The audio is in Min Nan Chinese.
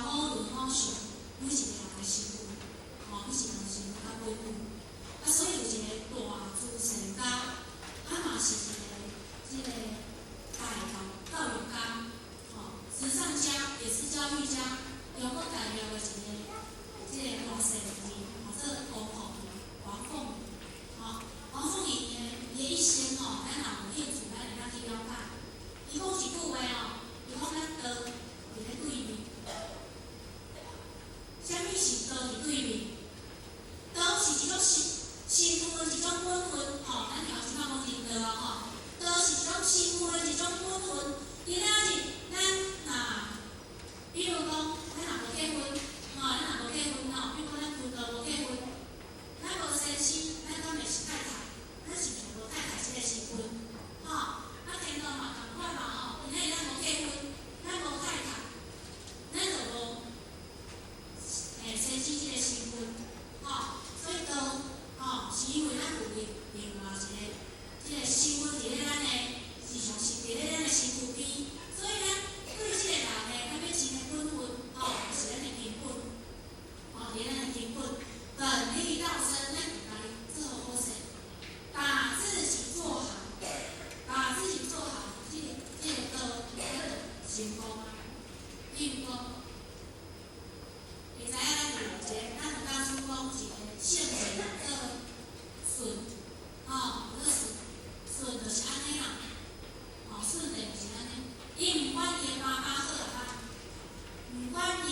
無論好想每一個人的身份，吼，每一個人的身份佮本分。啊，所以有一個大慈善家，啊嘛是一個這個大教教育家，吼，慈善家也是教育家，中國大陸的一個這個大善人，吼，做王鳳王鳳儀，吼，王鳳儀呢，伊的一生吼，咱若有興趣，咱會當去了解。伊講一句話哦，伊講咱道佇咧對面。啥物是道佇對面？道是一種身身份的一種本分，吼，咱頭先仔講真道啊，吼，道是一種身份的一種本分。今仔日咱若，比如講，咱若無結婚，吼，咱若無結婚吼，比如講咱輔導無結婚，咱無先生，咱敢會是太太？咱是毋是無太太這個身份？吼，啊天道嘛仝款嘛吼，今仔日咱無結婚，咱無太太，咱就無先生這個身份，吼，所以道，吼，是因為咱有另另外一個這個身份佇咧咱的日常生，佇咧咱的身軀邊，所以咱對這個人呢，咱欲盡的本分，吼，是咱的根本，吼，佇咱的根本，本立道身，咱就家己做好勢，把自己做好，把自己做好，這個道才就成功啊。比如講，會知影咱有一個，咱有教主講一個聖人做舜，吼，做舜，舜就是按呢啦，吼，舜就是按呢，伊毋管伊的爸爸好抑歹，毋管伊